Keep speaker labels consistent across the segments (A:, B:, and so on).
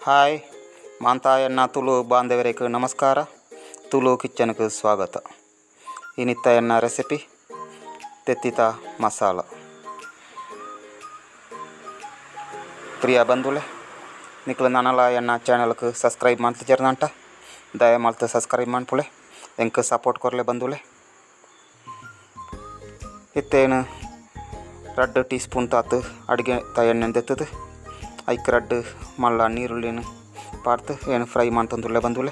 A: Hi ಮಾಂತಾಯಣ್ಣ Tulu ಬಾಂಧವರಿಗೆ ನಮಸ್ಕಾರ. ತುಳು ಕಿಚನ್ಗೆ ಸ್ವಾಗತ. ಇನಿತ್ತ ಎನ್ನ ರೆಸಿಪಿ ತೆತ್ತಿತ ಮಸಾಲ. ಪ್ರಿಯ ಬಂಧುಲೆ, ನಿಕ್ಲು ನನಲ ಎನ್ನ ಚಾನಲ್ಗೆ ಸಬ್ಸ್ಕ್ರೈಬ್ ಮಾಡ್ತಿದ್ದೀರಂಟ ದಯ ಮಲ್ತು ಸಬ್ಸ್ಕ್ರೈಬ್ ಮನ್ಪುಲೆ, ಎಂಕ್ ಸಪೋರ್ಟ್ ಕೊರ್ಲೆ ಬಂಧುಲೆ. ಇತ್ತೇನು 2 ಟೀ ಸ್ಪೂನ್ ತಾತು ಅಡುಗೆ ಎಣ್ಣೆ ದೆತ್ತದು ಐಕ್ 2 ಮಲ್ಲ ನೀರುಳ್ಳಿನ ಪಾಡ್ದು ಏನು ಫ್ರೈ ಮಾಡ್ತಂದುಲ್ಲೆ ಬಂಧುಲೆ.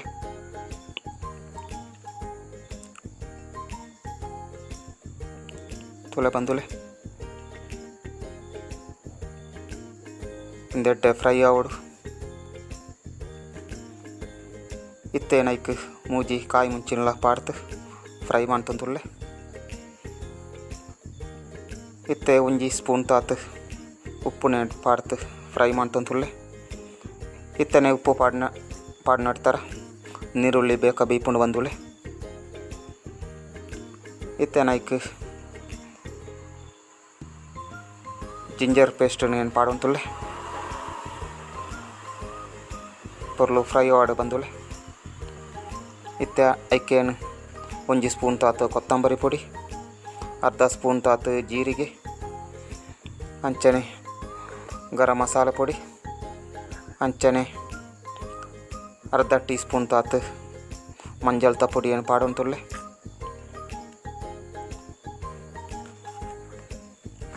A: ತುಲೆ ಬಂಧುಲೆ, ಇಂದೆಡ್ಡೆ ಫ್ರೈ ಆವಡು. ಇತ್ತೇನು ಐಕ್ 3 ಕಾಯಿ ಮುಂಚಿನಲ ಪಾಡ್ದು ಫ್ರೈ ಮಾಡ್ತಂದುಲ್ಲೆ. ಇತ್ತೆ 1 ಸ್ಪೂನ್ ತಾತು ಉಪ್ಪುನೆ ಪಾಡ್ದು ಫ್ರೈ ಮಾಡ್ತಂದುಲ್ಲೆ. ಇತ್ತನೆ ಉಪ್ಪು ಪಾಡ್ನಡ್ತಾರ ನೀರುಳ್ಳಿ ಬೇಕ ಬೇಯ್ಪುಂಡು ಬಂದುಲೆ. ಇತ್ತೇನ ಐಕ್ ಜಿಂಜರ್ ಪೇಸ್ಟ್ ಏನು ಪಾಡೊಂತುಲ್ಲೆ. ಪೊರ್ಲು ಫ್ರೈ ಆಡು ಬಂದುಲೆ. ಇತ್ತೆ ಐಕೇನು 1 ಸ್ಪೂನ್ ತಾತು ಕೊತ್ತಂಬರಿ ಪೊಡಿ, ಅರ್ಧ ಸ್ಪೂನ್ ತಾತು ಜೀರಿಗೆ, ಅಂಚನೆ ಗರಂ ಮಸಾಲೆ ಪೊಡಿ, ಅಂಚನೆ ಅರ್ಧ ಟೀ ಸ್ಪೂನ್ ತಾತು ಮಂಜಲ್ತ ಪೊಡಿಯನ್ನು ಪಾಡೊಂತುಲ್ಲೆ.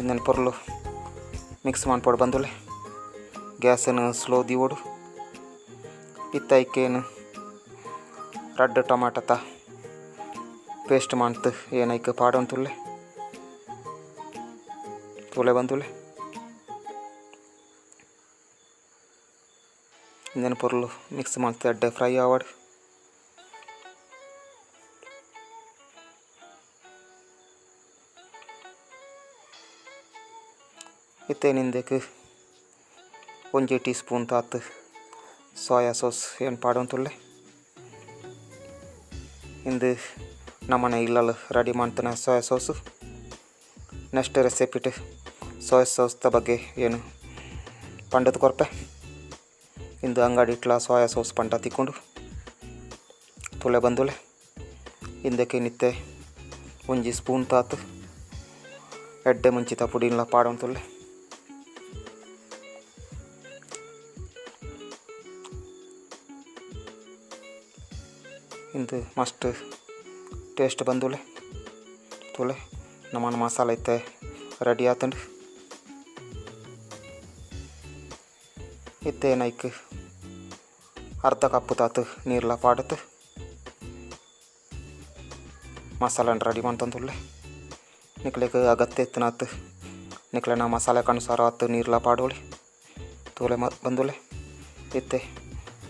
A: ಇಂದೆನ್ ಪೊರ್ಲು ಮಿಕ್ಸ್ ಮನ್ಪೊಡು ಬಂದುಲೆ. ಗ್ಯಾಸನ್ನು ಸ್ಲೋ ದೀವೊಡು. ಇತ್ತ ಐಕೇನು 2 ಟೊಮಾಟೊತ ಪೇಸ್ಟ್ ಮಾಡ್ತು ಏನೈಕ್ ಪಾಡೊಂತುಲ್ಲೆ. ತೂಲೆ ಬಂದುಲೆ, ಇಂದೆನ್ ಪೊರ್ಲು ಮಿಕ್ಸ್ ಮಲ್ತ್ ಎಡ್ಡೆ ಫ್ರೈ ಆವಡ್. ಇತ್ತೇನು ಇಂದೆಕ್ 1 ಟೀ ಸ್ಪೂನ್ ತಾತು ಸೋಯಾ ಸಾಸ್ ಏನು ಪಾಡೊಂತುಲ್ಲೆ. ಇಂದು ನಮ್ಮನೆ ಇಲ್ಲಲ್ ರೆಡಿ ಮಾಡ್ತಾನೆ ಸೋಯಾ ಸಾಸು. ನೆಕ್ಸ್ಟ್ ರೆಸಿಪಿಟ್ ಸೋಯಾ ಸಾಸ್ದ ಬಗ್ಗೆ ಏನು ಪಂಡದ ಕೊರ್ಪೆ. ಇಂದು ಅಂಗಡಿ ಇಟ್ಲ ಸೋಯಾ ಸಾಸ್ ಪಂಟ ತಿಕ್ಕೊಂಡು ತುಲೆ ಬಂದುಲೆ. ಇಂದಕ್ಕೆ ನಿತ್ತೆ 1 ಸ್ಪೂನ್ ತಾತು ಎಡ್ಡೆ ಮುಂಚಿತ ಪುಡಿನ್ಲ ಪಾಡೊಂತುಲ್ಲೆ. ಇಂದು ಮಸ್ತ್ ಟೇಸ್ಟ್ ಬಂದುಲೆ. ತುಲೆ ನಮ್ಮನ ಮಸಾಲೆ ಇತ್ತೆ ರೆಡಿ ಆತಂಡು. ಇತ್ತೆ ನೈಕ್ ಅರ್ಧ ಕಪ್ಪು ತಾತು ನೀರ್ಲ ಪಾಡತ್ತು ಮಸಾಲೆನ ರೆಡಿ ಮಾಡ್ತಂದುಲ್ಲೆ. ನಿಕ್ಲೆಗ್ ಅಗತ್ಯ ಇತ್ತನಾತು ನಿಕ್ಲೆನ ಮಸಾಲೆ ಅನುಸಾರ ಆತು ನೀರ್ಲ ಪಾಡೋಳಿ. ತೂಲೆ ಬಂದುಲೆ ಇತ್ತೆ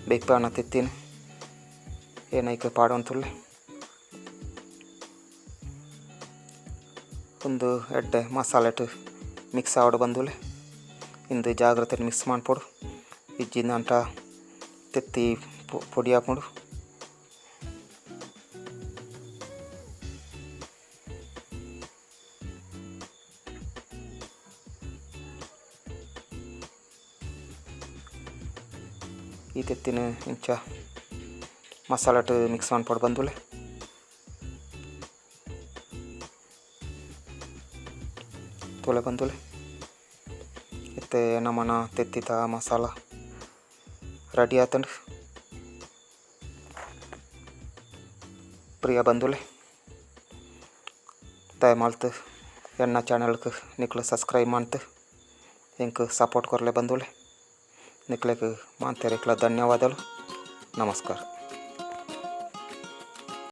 A: ಬೇಯ್ಪಾನ ತಿತ್ತೀನಿ ಏನೈಕ್ ಪಾಡೊಂತುಲ್ಲೆ. ಒಂದು ಎಡ್ಡೆ ಮಸಾಲೆಟ್ ಮಿಕ್ಸ್ ಆವಡು ಬಂದುಲೆ. ಇಂದು ಜಾಗ್ರತೆ ಮಿಕ್ಸ್ ಮನ್ಪೊಡು. ಇಜ್ಜಿಂದಂಟ ತೆತ್ತಿ ಪೊಡಿ ಆಪುಂಡು. ಈ ತೆತ್ತಿನ ಇಂಚ ಮಸಾಲೆಟ್ ಮಿಕ್ಸ್ ಮನ್ಪೊಡು ಬಂದುಲೆ. ತೂಲೆ ಬಂದುಲೆ, ಇತ್ತೆ ನಮನ ತೆತ್ತಿತ ಮಸಾಲ ರೆಡಿ ಆತಂಡು. ಪ್ರಿಯ ಬಂಧುಲೆ, ದಯಮಾಲ್ತು ಎನ್ನ ಚಾನಲ್ಗೆ ನಿಕ್ಲು ಸಬ್ಸ್ಕ್ರೈಬ್ ಮಾಡ್ತು ಎಂಕ್ ಸಪೋರ್ಟ್ ಕೊರ್ಲೆ ಬಂಧುಲೆ. ನಿಕ್ಲೆಗ್ ಮಾಂತೆರೆಗ್ಲ ಧನ್ಯವಾದಗಳು. ನಮಸ್ಕಾರ.